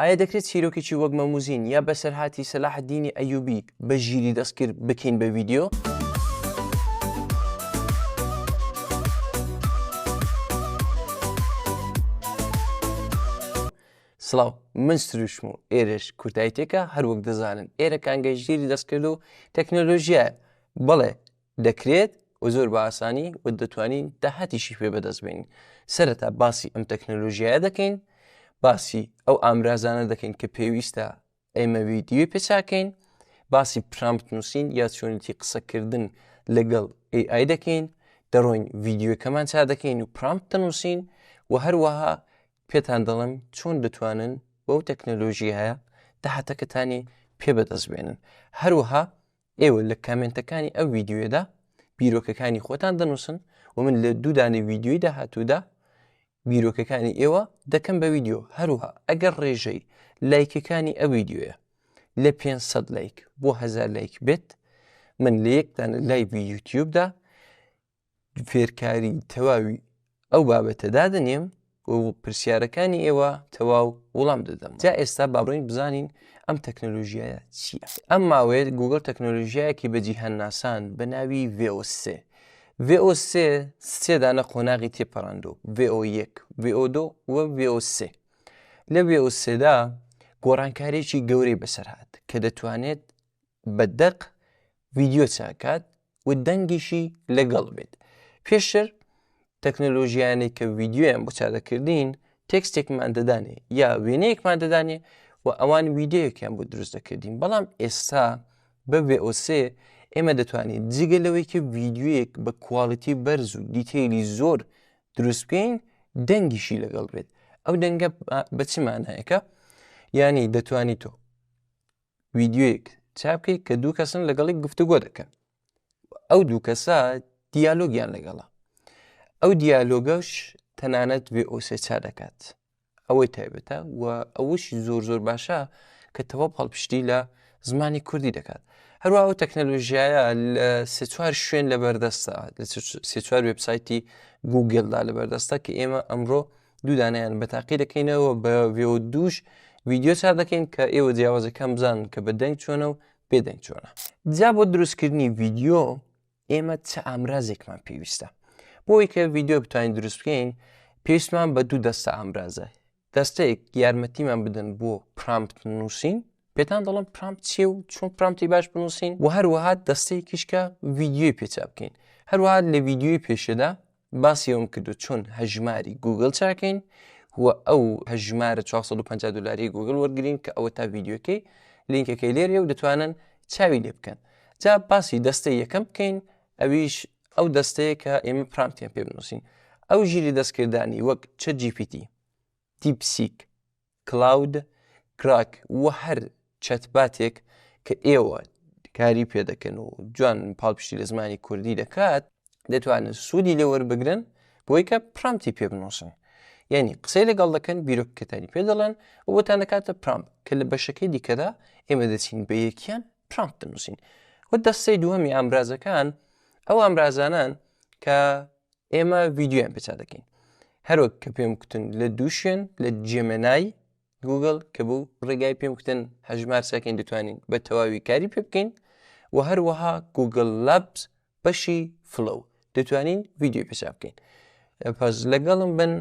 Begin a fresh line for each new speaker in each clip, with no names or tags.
ئایا دەکرێت چیرۆکێکی وەک مەموزین یا بەسەرهاتی سەلاحەدینی ئەیوبی بە ژیری دەستکرد بکەین بە ڤیدیۆ؟ سڵاو، من سروشم و ئێرەش کوردئایتێکە، هەروەک دەزانن ئێرە کانگای ژیری دەستکرد و تەکنەلۆژیایە، بەڵێ دەکرێت و زۆر بە ئاسانی و دەتوانین داهاتیشی پێ بەدەست بێنین. سەرەتا باسی ئەم تەکنەلۆژیایە دەکەین، باسی ئەو ئامرازانە دەکەین کە پێویستە ئێمە ڤیدیۆی پێ چاکەین، باسی prompt نووسین یا چۆنیتی قسەکردن لەگەڵ AI دەکەین، دەڕۆین ڤیدیۆکەمان چا دەکەین و prompt دەنووسین و هەروەها پێتان دەڵێم چۆن دەتوانن بەو تەکنەلۆژیایە داهاتەکەتانی پێ بەدەست بێنن. هەروەها ئێوە لە کامێنتەکانی ئەو ڤیدیۆیەدا بیرۆکەکانی خۆتان دەنووسن و من لە دوو دانەی ڤیدیۆی داهاتوودا بیرۆکەکانی ئێوە دەکەم بە ڤیدیۆ. هەروەها ئەگەر ڕێژەی لایکەکانی ئەو ڤیدیۆیە لە 500 لایک بۆ 1000 لایک بێت، من لە یەک دانە live ی یوتیوبدا فێرکاری تەواوی ئەو بابەتە دادەنێم و پرسیارەکانی ئێوە تەواو وڵام دەدەم. جا ئێستا با بڕۆین بزانین ئەم تەکنەلۆژیایە چییە. ئەم ماوەیە گوگڵ تەکنەلۆژیایەکی بە جیهان ناساند بە ناوی VO3. VO3 سێ دانە قۆناغی تێپەڕاندووە، VO1، VO2 و VO3. لە VO3 دا گۆڕانکاریی گەورەی بەسەر هات کە دەتوانێت بە دەق ڤیدیۆ چاکات و دەنگیشی لەگەڵ بێت. پێشتر تەکنەلۆژیانەی کە ڤیدیۆیان بۆ چادەکردین تێکستێکمان دەدانێ یا وێنەیەکمان دەدانێ و ئەوان ویددیوەکیان بۆ دروست دەکردین، بەڵام ئێستا بە VO3 ئێمە دەتوانین جگە لەوەی کە ڤیدیۆیەک بە quality بەرز و detail ی زۆر دروست بکەین دەنگیشی لەگەڵ بێت. ئەو دەنگە بە چ مانایەکە؟ یعنی دەتوانی تۆ ڤیدیۆیەک چا بکەیت کە دوو کەسن لەگەڵی گفتوگۆ دەکەن، ئەو دوو کەسە دیالۆگیان لەگەڵە، ئەو دیالۆگەش تەنانەت VO3 چا دەکات. ئەوەی تایبەتە و ئەوەش زۆر زۆر باشە کە تەواو پاڵپشتی لە زمانی کوردی دەکات. هەروە ئەو تەکنەلۆژیایە لە سێ چوار شوێن لە بەردەستە، لە سێ چوار وێبسایتی گوگلدا لە بەردەستە کە ئێمە ئەمڕۆ دوو دانیان بە تاقی دەکەینەوە، بە VO دووش ڤیدیۆ چا دەکەین کە ئێوە جیاوازەکان بزانن کە بە دەنگ چۆنە و بێدەنگ چۆنە. جا بۆ دروستکردنی ڤیدیۆ ئێمە چ ئامرازێکمان پێویستە؟ بۆ ئەوەی کە ڤیدیۆ بتوانین دروست بکەین پێویستمان بە دوو دەستە ئامرازە. دەستەیەک یارمەتیمان بدەن بۆ prompt نووسین، پێتان دەڵم prompt چیە و چۆن prompt ی باش بنووسین، و هەروەها دەستەیەکیش کە ڤیدیۆی پێ چاپ بکەین. هەروەها لە ڤیدیۆی پێشێدا باسی ئەوم کردو چۆن هەژماری گوگل چاکەین و ئەو هەژمارە 450 دلاری گوگل وەرگین کە ئەوە تا ڤیدیۆکەی لینکەکەی لێرێ و دەتوانن چاوی لێ بکەن. جا باسی دەستەی یەکەم بکەین، ئەویش ئەو دەستەیە کە ئێمە prompt یان پێ بنووسین. ئەو ژیری دەستکردانی وەک ChatGPT، DeepSeek، Claude، Grok و هەر chatbot ێک کە ئێوە کاری پێ دەکەن و جوان پاڵپشتی لە زمانی کوردی دەکات، دەتوانن سوودی لێ وەربگرن بۆی کە prompt ی پێ بنووسن. یعنی قسەی لەگەڵ دەکەن، بیرۆکەکەتانی پێ دەڵێن و بۆتان دەکاتە prompt، کە لە بەشەکەی دیکەدا ئێمە دەچین بە یەکیان prompt دەنووسین. و دەستەی دووەمی ئامرازەکان ئەو ئامرازانەن کە ئێمە ڤیدیۆیان پێ چا دەکەین. هەروەک کە پێم گوتن لە دوو شوێن، لە Gemini گوگل کە بوو ڕێگای پێم گوتن هەژمار چاکەین دەتوانین بە تەواوی کاری پێ بکەین، و هەروەها Google Labs بەشی Flow دەتوانین ڤیدیۆی پێ چاپ بکەین. پس لەگەڵم بن،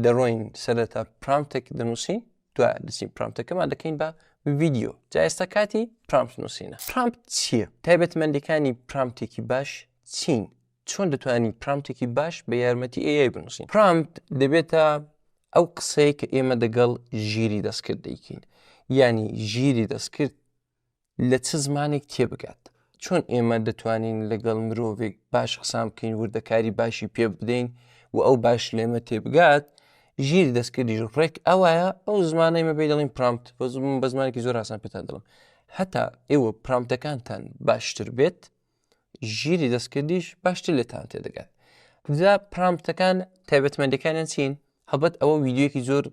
دەڕۆین سەرەتا prompt ێک دەنووسین، دوای دەچین prompt ەکەمان دەکەین بە ڤیدیۆ. جا ئێستا کاتی prompt نووسینە. prompt چییە؟ تایبەتمەندیەکانی prompt ێکی باش چین؟ چۆن دەتوانین prompt ێکی باش بە یارمەتی AI بنووسین؟ prompt دەبێتە ئەو قسەیە کە ئێمە دەگەڵ ژیری دەستکرد دەیکەین، یعنی ژیری دەستکرد لە چ زمانێک تێبگات. چۆن ئێمە دەتوانین لەگەڵ مرۆڤێک باش قسان بکەین، وردەکاری باشی پێ بدەین و ئەو باش لێمە تێبگات، ژیری دەستکردیش ڕێک ئەوایە. ئەو زمانەی مە پێی دەڵێن prompt، بە زمانێکی زۆر ئاسان پێتان دەڵێم، هەتا ئێوە prompt ەکانتان باشتر بێت ژیری دەستکردیش باشتر لێتان تێدەگات. جا prompt ەکان تایبەتمەندەکانیان چین؟ هەڵبەت ئەوە ڤیدیۆیەکی زۆر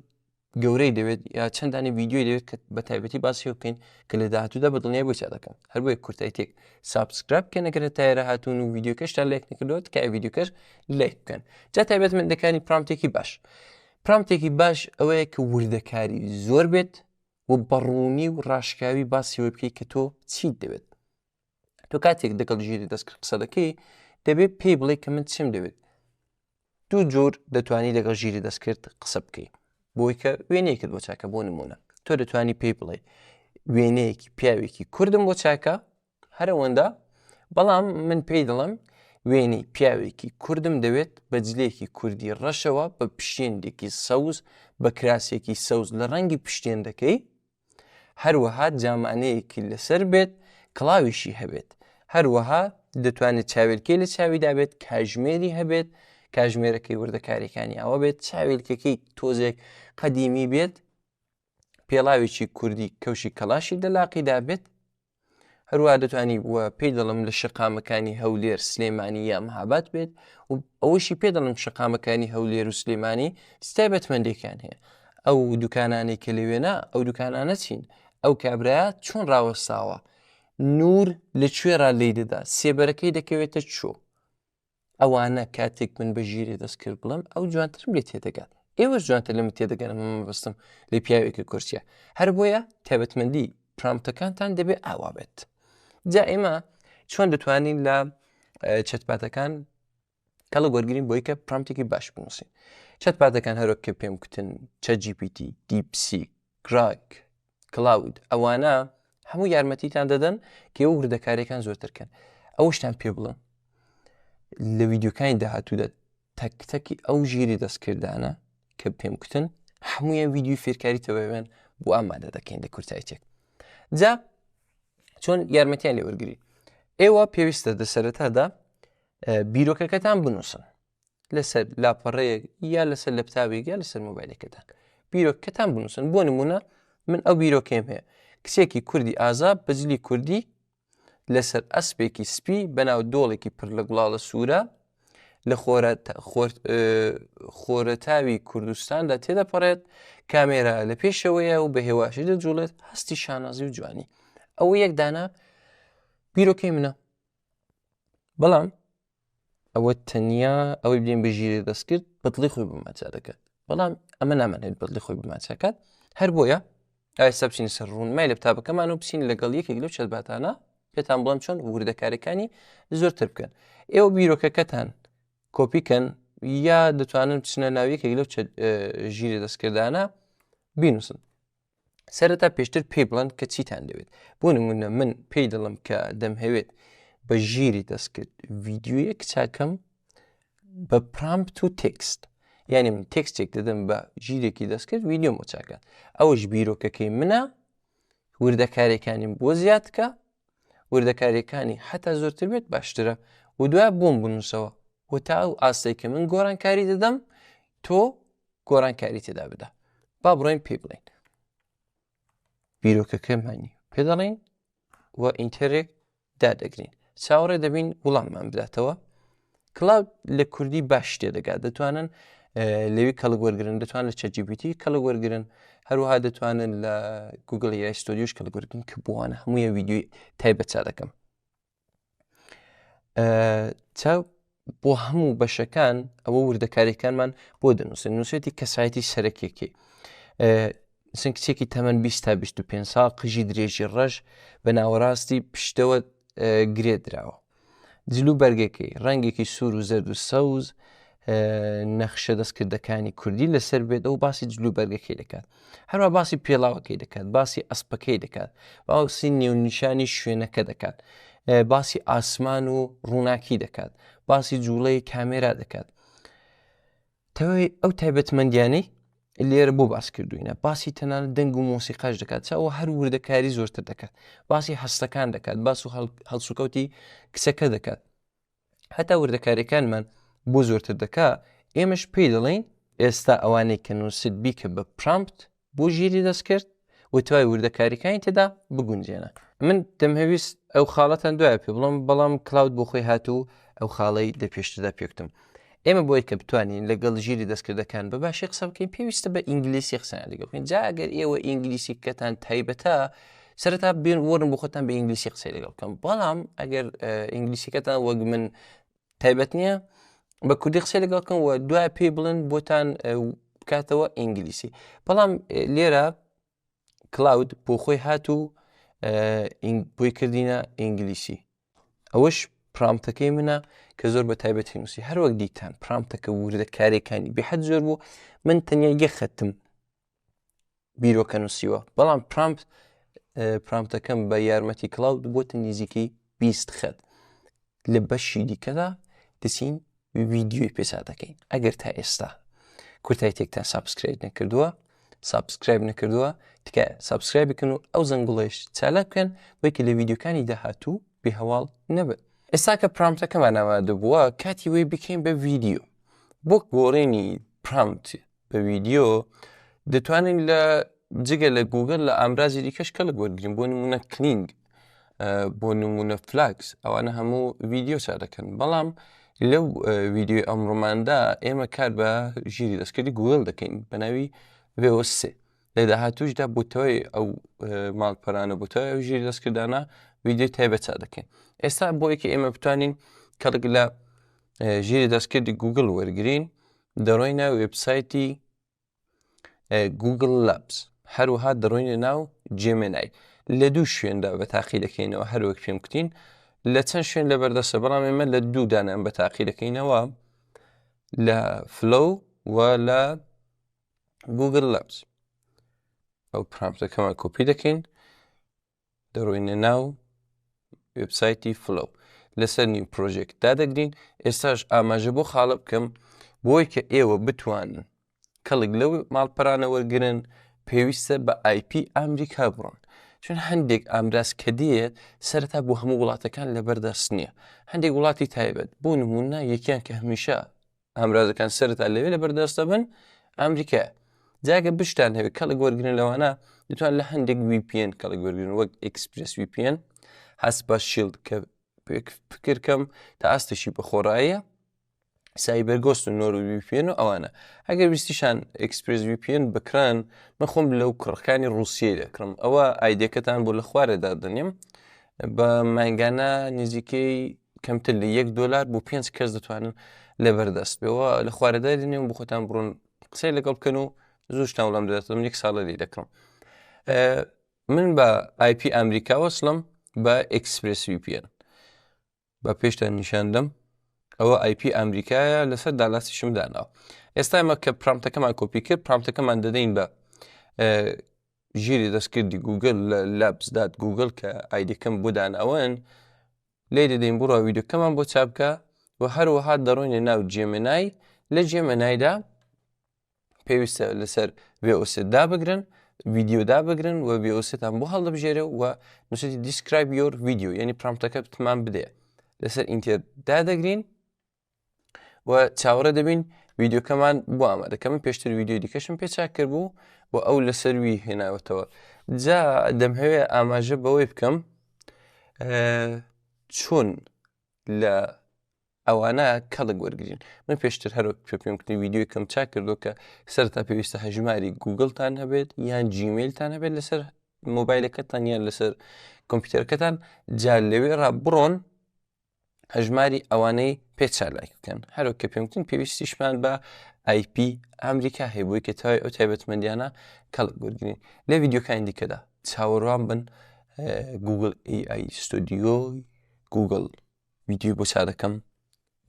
گەورەی دەوێت یا چەندانی ڤیدیۆی دەوێت کە بە تایبەتی باسی بکەین کە لە داهاتوودا بە دڵنیای بۆی چا دەکەم. هەر بۆیە کورتایتێک subscribe بکەن ئەگەر تا ئێرە هاتوون و ڤیدیۆکەشتان لایک نەکردووە، تکایە ڤیدیۆکەش لایک بکەن. جا تایبەتمەندەکانی prompt ێکی باش. prompt ێکی باش ئەوەیە کە وردەکاری زۆر بێت. و بەڕوونی و ڕاشکاوی باسیەوە بکەیت کە تۆ چیت دەوێت تۆ کاتێک دەگەڵ ژیری دەستکرد قسە دەکەی دەبێت پێی بڵێ کە من چیم دەوێت دوو جۆر دەتوانی لەگەڵ ژیری دەستکرد قسە بکەی بۆی کە وێنەیەکت بۆ چاکە بۆ نمونە تۆ دەتوانی پێی بڵێ وێنەیەکی پیاوێکی کوردم بۆ چاکە هەرەوەندە بەڵام من پێی دەڵم وێنەی پیاوێکی کوردم دەوێت بە جلێکی کوردی ڕەشەوە بە پشتێندێکی سەوز بە کراسێکی سەوز لە ڕەنگی پشتێندەکەی هەروەها جامانەیەکی لەسەر بێت کڵاویشی هەبێت هەروەها دەتوانێت چاوێلکەی لە چاویدا بێت کاژمێری هەبێت کاژمێرەکەی وردەکاریەکانی ئەوە بێت چاوێلکەکەی تۆزێک قەدیمی بێت پێڵاوێکی کوردی کەوشی کەڵاشی لە لاقیدا بێت هەروە دەتوانی وە پێی دەڵم لە شەقامەکانی هەولێر سلێمانی یا مەهاباد بێت و ئەوەشی پێ دەڵم شەقامەکانی هەولێر و سلێمانی تایبەتمەندێکیان هەیە ئەو دوکانانەی کە لەوێنە ئەو دوکانانە چین ئەو کابراە چۆن ڕاوەستاوە نور لە کوێ ڕا لی دەدا سێبەرەکەی دەکەوێتە چۆ ئەوانە کاتێک من بە ژیری دەستکرد بڵم ئەو جوانترم لێ تێدەگات ئێوەش جوانتر لەمە تێدەگەن من مەبەستم لە پیاوێکی کورسیە هەر بۆیە تایبەتمەندی prompt ەکانتان دەبێ ئاوا بێت جا ئێمە چۆن دەتوانین لە chatbot ەکان کەڵک وەرگین بۆی کە prompt ێکی باش بنووسین chatbot ەکان هەرۆک کە پێم کوتن ChatGPT DeepSeek Grok Claude ئەوانە هەموو یارمەتیتان دەدەن کە ئێوە وردەکاریەکان زۆرترکەن ئەوشتان پێ بڵم لە ویددیوکانی داهاتوودا تەک تەکی ئەو ژیری دەستکردانە کە پێم کوتن هەموویان ویددیوی فێرکاری تەواویان بۆ ئامادە دەکەین لە کورتایتێک جا چۆن یارمەتیان لێ وەرگری ئێوە پێویستە دە سەرەتادا بیرۆکەکەتان بنووسن لەسەر لاپەڕەیەک یا لەسەر لەپتاوێک یا لەسەر مۆبایلەکەتان بیرۆکەتان بنووسن بۆ نمونە من ئەو بیرۆکەیم هەیە کچێکی کوردی ئازا بەجلی کوردی لەسەر ئەسپێکی سپی بەناو دۆڵێکی پر لە گوڵاڵە سوورە لە خۆرەتاوی کوردستاندا تێدەپەڕێت کامێرا لە پێشەوەیە و بە هێواشی دەجوڵێت هەستی شانازی و جوانی ئەوە یەکدانە بیرۆکەی منە بەڵام ئەوە تەنیا ئەوەی بلێن بە ژیری دەستکرد بەدڵی خۆی بماچا دەکات بەڵام ئەمە نامانێت بەدڵی خۆی بماچەکات هەر بۆیە ئایستا بچین سەر ڕوونمای لەپتاپەکەمان و بچین لەگەڵ یەکێک لەو chatbot انە پێتان بڵم چۆن وردەکارەکانی زۆرتر بکەن ئێوە بیرۆکەکەتان کۆپیکەن یا دەتوانن بچنە ناو یەکێک لەو ژیرە دەستکردانە بینوسن سەرەتا پێشتر پێی بڵێن کە چیتان دەوێت بۆ نمونە من پێی دەڵم کە دەمهەوێت بە ژیری دەستکرد ڤیددیویەک چاکەم بە prompt و text یعنی من تێکستێک دەدەم بە ژیرێکی دەستکرد ڤیددیو بۆ چاکە ئەوەش بیرۆکەکەی منە وردەکاریەکانیم بۆ زیادکە وردەکاریەکانی حتا زۆرتر بێت باشترە و دوای بۆم بنووسەوە و تا ئەو ئاستێک کە من گۆڕانکاری دەدەم تۆ گۆڕانکاری تێدا بدە با بڕۆین پێی بڵێین بیرۆکەکەمانی پێ دەڵێین و enter ێک دادەگرین چاوەڕێ دەبین وڵاممان بداتەوە Claude لە کوردی باش تێدەگات دەتوانن لەوی کەڵک وەرگن دەتوان لە ChatGPT کەڵک وەرگن هەروەها دەتوانن لە Google AI Studio ش کەڵک وەرگن کە بۆوانە هەموویە ویددیوی تایبەت چا دەکەم چاو بۆ هەموو بەشەکان ئەوە وردەکاریەکانمان بۆ دەنووسن نووسێتی کەسایەتی سەرەکیەکەی سن کچێکی تەمەەن 20 تا 25 ساڵ قژی درێژی ڕەش بە ناوەڕاستی پشتەوە گرێ دراوە جل و بەرگەکەی ڕەنگێکی سوور و زەرد و سەوز نەخشە دەستکردەکانی کوردی لەسەر بێت ئەو باسی جل و بەرگەکەی دەکات هەروە باسی پێڵاوەکەی دەکات باسی ئەسپەکەی دەکات باسی نێونیشانی شوێنەکە دەکات باسی ئاسمان و ڕووناکی دەکات باسی جوڵەی کامێرا دەکات تەوەی ئەو تایبەتمەندیانەی لێرە بۆ باس کردوینە باسی تەنانەت دەنگ و مۆسیقاش دەکات چاوە هەر وردەکاری زۆرتر دەکات باسی هەستەکان دەکات باس و هەڵسوکەوتی کچەکە دەکات هەتا وردەکاریەکانمان بۆ زۆرتر دەکا ئێمەش پێی دەڵێین ئێستا ئەوانەی کە نووسیت بیکە بە prompt بۆ ژیری دەستکرد و توای وردەکاریەکانی تێدا بگونجێنە. من دەمهەویست ئەو خاڵەتان دوایە پێ بڵم بەڵام Claude بۆ خۆی هات و ئەو خاڵەی لە پێشتردا پێکتم ئێمە بۆی کە بتوانین لەگەڵ ژیری دەستکردەکان بە باشی قسە بکەین پێویستە بە ئینگلیسی قسەیان لەگەڵ بکەین جا ئەگەر ئێوە ئینگلیسی کەتان تایبەتە سەرەتا بێن وەرن بۆ خۆتان بە ئینگلیسی قسەی لەگەڵ بکەم بەڵام ئەگەر ئینگلیسیەکەتان وەک من تایبەت نییە بە کوردی قسەی لەگەڵ بکەن و دوای پێی بڵێن بۆتان بکاتەوە ئینگلیسی بەڵام لێرە. Claude بۆ خۆی هات و بۆی کردینە ئینگلیسی. ئەوەش prompt ەکەی منە کە زۆر بە تایبەتی نووسی. هەروەک دیتان prompt ەکە وردەکاریەکانی بێحەد زۆر بوو، من تەنیا یەک خەتم بیرۆکە نووسیوە، بەڵام prompt prompt ەکەم بە یارمەتی Claude بۆتە نزیکەی 20 خەت. لە بەشی دیکەدا دەچین ڤیدیۆی پێچا دەکەین. ئەگەر تا ئێستا کورتای تێکتان subscribe نەکردووە، subscribe نەکردووە، تکایە subscribe بکەن و ئەو زەنگوڵەیش چالاک بکەن بۆی کە لە ڤیدیۆکانی داهاتوو بێ هەواڵ نەبن. ئێستا کە prompt ەکەمان ئامادە بووە، کاتی وەی بکەین بە ڤیدیۆ. بۆ گۆڕینی prompt بە ڤیدیۆ دەتوانین لە جگە لە گوگل لە ئامرازی دیکەش کەڵک وەرگین، بۆ نمونە Kling، بۆ نمونە Flux، ئەوانە هەموو ڤیدیۆ چا دەکەن. بەڵام لەو ڤیدیۆی ئەمڕۆماندا ئێمە کار بە ژیری دەستکردی گوگل دەکەین بە ناوی Veo 3. لە داهاتوشدا بۆ تەوەی ئەو ماڵپەرانە، بۆ تەوەی ئەو ژیری دەستکردانە ڤیدیۆی تایبەت چا دەکەین. ئێستا بۆ یەکە ئێمە بتوانین کەڵک لە ژیری دەستکردی گوگل وەرگین، دەڕۆینە وێبسایتی Google Labs، هەروەها دەڕۆینە ناو Gemini. لە دوو شوێندا بە تاقی دەکەینەوە. هەروەک پێم کوتین لە چەند شوێن لە بەردەستە، بەڵام ئێمە لە دوو دانیان بە تاقی دەکەینەوە، لە Flow و لە Google Labs. ئەو prompt ەکەمان کۆپی دەکەین، دەڕۆینە ناو وێبسایتی Flow، لەسەر new project دادەگرین. ئێستاش ئاماژە بۆ خاڵە بکەم، بۆی کە ئێوە بتوانن کەڵک لەو ماڵپەرانە وەرگن پێویستە بە IP ئەمریکا بڕۆن، چون هەندێک ئامراز کە دێت سەرەتا بۆ هەموو وڵاتەکان لەبەردەست نییە، هەندێک وڵاتی تایبەت. بۆ نمونە یەکیان کە هەمیشە ئامرازەکان سەرەتا لەوێ لە بەردەست دەبن ئەمریکا. جاگە بشتان هەوێ کەڵک وەرگن لەوانە، دەتوان لە هەندێک VPN کەڵک وەرگن، وەک ExpressVPN، هەست بە Shield کە فکرکەم تا ئاستێکی بەخۆڕاییە، CyberGhost و NordVPN و ئەوانە. ئەگەر ویستیشان ExpressVPN بکڕن، من خۆم لەو کوڕەکانی ڕووسیە دەکڕم. ئەوە ID ەکەتان بۆ لە خوارێ دادەنێم. بە مانگانە نزیکەی کەمتر لە 1 دلار بۆ پێنج کەس دەتوانن لەبەردەست بێەوە. لە خوارەدا دێنێم، بۆ خۆتان بڕۆن قسەی لەگەڵ بکەن و زووشتان وەڵام دەداتەوە. من یەک ساڵە لێی دەکڕم. من بە IP ئەمریکا وەسڵم بە ExpressVPN. بە پێشتان نیشاندەم، ئەوە IP ئەمریکایە، لەسەر دالاسیشم داناوە. ئێستا ئێمە کە prompt ەکەمان کۆپی کرد، prompt ەکەمان دەدەین بە ژیری دەستکردی گوگل لە Labs dot Google کە ID ەکەم بۆ داناون. لێ دەدەین بڕە ویدیۆکەمان بۆ چاپکە و هەروەها دەڕۆینە ناو Gemini. لە Gemini دا پێویستە لەسەر Veo 3 دابگرن، ڤیدیۆ دابگرن و Veo 3تان بۆ هەڵدەبژێرێ و نووسێتی describe your video، یعنی prompt ەکە بتمان بدێ. لەسەر enter دادەگرین و چاوەڕێ دەبین ڤیدیۆکەمان بۆ ئامادەکە. من پێشتر ڤیدیۆی دیکەشم پێ چاک کردبوو و ئەو لەسەر وی هێناوەتەوە. جا دەمهەوێ ئاماژە بەوەی بکەم چۆن لە ئەوانە کەڵک وەرگین. من پێشتر هەر وەک پێم کردی ڤیدیۆی کەم چاک کردو کە سەرتا پێویستە هەژماری گوگلتان هەبێت یان جیمەیلتان هەبێت لەسەر مۆبایلەکەتان یان لەسەر کۆمپیوتەرەکەتان، جا لەوێ ڕا بڕۆن هەژماری ئەوانەی پێ چالاک بکەن. هەرۆک کە پێم وتن پێویستیشمان بە IP ئەمریکا هەیە بۆی کە تەواوی ئەو تایبەتمەندیانە کەڵک وەرگین. لە ڤیدیۆکانی دیکەدا چاوەڕوان بن، Google AI Studio گوگل ڤیدیۆی بۆ چا دەکەم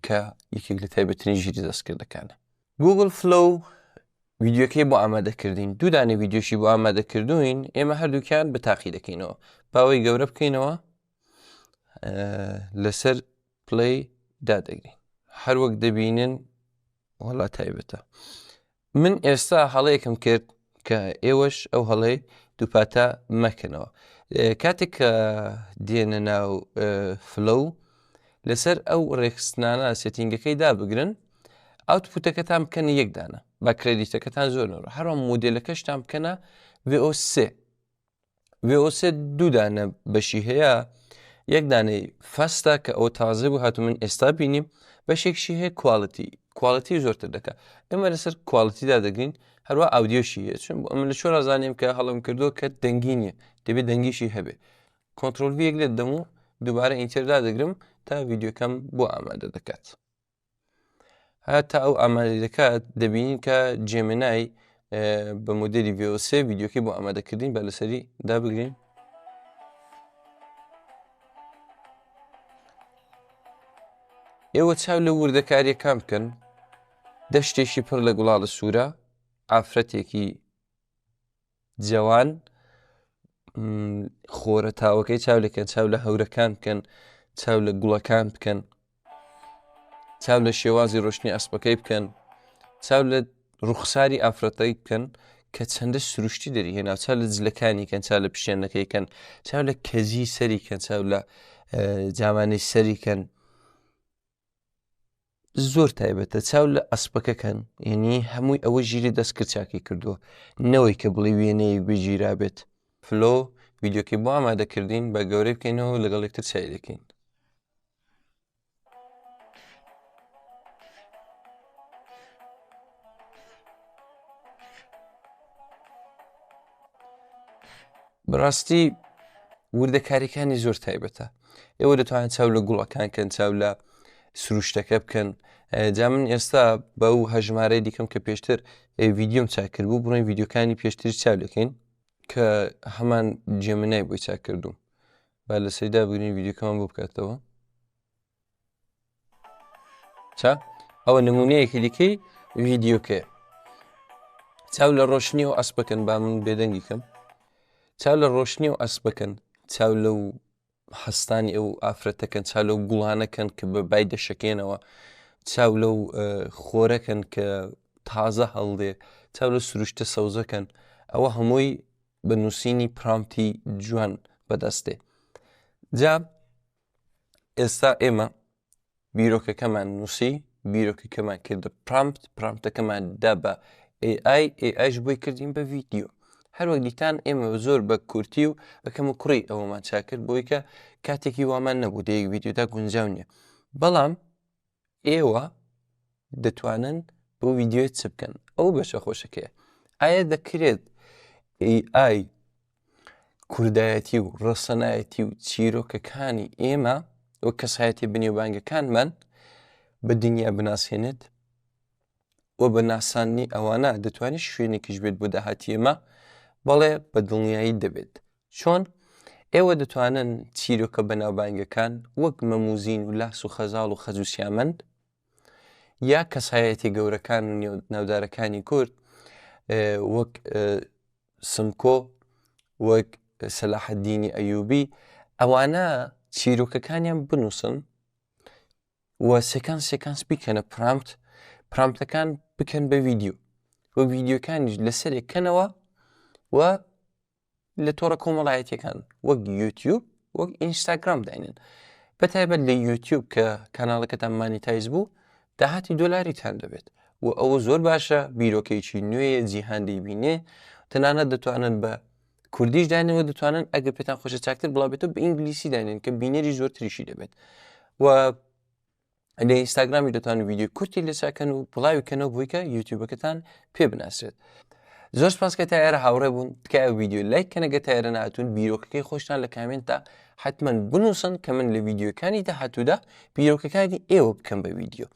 کە یەکێک لە تایبەتترین ژیری دەستکردەکانە. Google Flow ڤیدیۆکەی بۆ ئامادەکردین، دوو دانە ڤیدیۆشی بۆ ئامادەکردوین، ئێمە هەردووکیان بە تاقی دەکەینەوە. باوەی گەورە بکەینەوە، لەسەر play دادەگرین. هەروەک دەبینن وەڵا تایبەتە. من ئێستا هەڵەیەکم کرد کە ئێوەش ئەو هەڵەی دووپاتە مەکەنەوە. کاتێک کە دێنە ناو Flow، لەسەر ئەو ڕێکخستنانە setting ەکەی دابگرن، output ەکەتان بکەنە یەک دانە، با credit ەکەتان زۆر نەڕۆ. هەروە مۆدێلەکەشتان بکەنە Veo 3. Veo 3 دوو دانە بەشی هەیە، یەک دانەی fast ە کە ئەوە تازە بوو هاتو من ئێستا بینیم، بەشێکشی هەیە quality، quality زۆرتر دەکات. ئێمە لەسەر quality دادەگرین. هەروە audio شی هەیە، چون ئەمە لە چۆن ڕازانیم کە هەڵم کردووە کە دەنگی نییە، دەبێت دەنگیشی هەبێ. control V یەک لێت دەم و دووبارە enter دادەگرم تا ڤیدیۆکەم بۆ ئامادە دەکات. هەتا ئەو ئامادە دەکات دەبینین کە Gemini بە مۆدێلی Veo سێ ڤیدیۆکەی بۆ ئامادەکردین با لەسەری دابگرین. ئێوە چاو لە وردەکاریەکان بکەن دەشتێکی پڕ لە گوڵاڵە سوورە ئافرەتێکی جوان خۆرە تاوەکەی چاو لەکەن چاو لە هەورەکان بکەن چاو لە گوڵەکان بکەن چاو لە شێوازی ڕۆشتنی ئەسپەکەی بکەن چاو لە ڕوخساری ئافرەتەی بکەن کە چەندە سروشتی دەری هێنا چاو لە جلەکانی کەن چاو لە پشێنەکەی کەن چاو لە کەزی سەری کەن چاو لە جامانەی سەری کەن زۆر تایبەتە چاو لە ئەسپەکە کەن یعنی هەمووی ئەوە ژیری دەستکرد چاکی کردووە نەوەی کە بڵێ وێنەیەک بگیرابێت Flow ڤیدیۆکەی بۆ ئامادەکردین بە گەورەی بکەینەوە لەگەڵ یەکتر چای دەکەین. بەڕاستی وردەکاریەکانی زۆر تایبەتە ئێوە دەتوانن چاو لە گوڵەکان کەن چاو لە سروشتەکە بکەن جا من ئێستا بەو هەژمارەی دیکەم کە پێشتر ڤیددیوم چاک کردبوو بڕۆین ڤیددیوکانی پێشتر چاو لەکەین کە هەمان Gemini بۆی چاک کردوم با لە سەیدا بگرین ڤیددیوکەمان بۆ بکاتەوە چا ئەوە نمونەیەکی دیکەی ڤیددیوکەیە چاو لە ڕۆشنی و ئەسپەکەن با من بێدەنگی کەم چاو لە ڕۆشنی و ئەسپەکەن چاو لەو هەستانی ئەو ئافرەتەکەن چاو لەو گوڵانەکەن کە بە بای دەشەکێنەوە چاو لەو خۆرەکەن کە تازە هەڵدێ چاو لە سروشتە سەوزەکەن ئەوە هەمووی بە نووسینی prompt ی جوان بەدەستێ جا ئێستا ئێمە بیرۆکەکەمان نووسی بیرۆکەکەمان کردە prompt prompt ەکەمان دا بە AI AI ش بۆی کردین بە ڤیدیۆ هەروەک دیتان ئێمە زۆر بە کورتی و بەکەم و کوڕی ئەوەمان چاکرد بۆی کە کاتێکی وامان نەبوو دەیەک ڤیدیۆدا گونجاو نییە بەڵام ئێوە دەتوانن بۆ ڤیدیۆ چ بکەن ئەو بەشە خۆشەکەیە ئایا دەکرێت AI کوردایەتی و ڕەسەنایەتی و چیرۆکەکانی ئێمە و کەسایەتی بنێوبانگەکانمان بە دنیا بناسێنێت و بە ناساندنی ئەوانە دەتوانێت شوێنێکیش بێت بۆ داهاتی ئێمە بەڵێ بە دڵنیایی دەبێت چۆن؟ ئێوە دەتوانن چیرۆکە بەناوبانگەکان وەک مەموزین و لاس و خەزاڵ و خەج و سیامەند یا کەسایەتی گەورەکان و ناودارەکانی کورد وەک سمکۆ وەک سەلاحەدینی ئەیوبی ئەوانە چیرۆکەکانیان بنووسن و sequence sequence بیکەنە prompt prompt ەکان بکەن بە ڤیدیۆ و ڤیدیۆکانیش لەسەرێک کەنەوە و لە تۆڕە کۆمەڵایەتیەکان وەک یوتیوب وەک ئینستاگرام داینن بە تایبەت لە یوتیوب کە کەناڵەکەتان monetize بوو داهاتی دۆلاریتان دەبێت و ئەوە زۆر باشە بیرۆکەیەکی نوێیە جیهان دەیبینێ تەنانەت دەتوانن بە کوردیش دانەوە دەتوانن ئەگەر پێتان خۆشە چاکتر بڵاو بێتەوە بە ئینگلیسی دانێن کە بینەری زۆرتریشی دەبێت و لە ئینستاگرامی دەتوانن ڤیدیۆ کورتی لەسەکەن و بڵاوی کەنەوە بۆی کە یوتیوبەکەتان پێ بناسرێت زۆر سپاس کە تا ئێرە هاوڕێ بوون تکایە ڤیدیۆ لایک کەنەگە تا ئێرە ناتون بیرۆکەکەی خۆشتان لە comment تا حتمما بنووسن کە من لە ڤیدیۆکانی داهاتوودا بیرۆکەکانی ئێوە بکەم بە ڤیدیۆ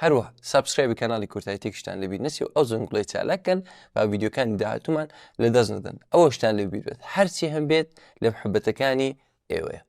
هەروە subscribe ی کەناڵی کورتای تێکشتان لەبیر نەچێ و ئەو زەنگوڵەی چالاککەن با ڤیدیۆکانی داهاتوومان لە دەست نەدەن ئەوەشتان لەبیر بێت هەرچی هەم بێت لە محبەتەکانی ئێوەیە.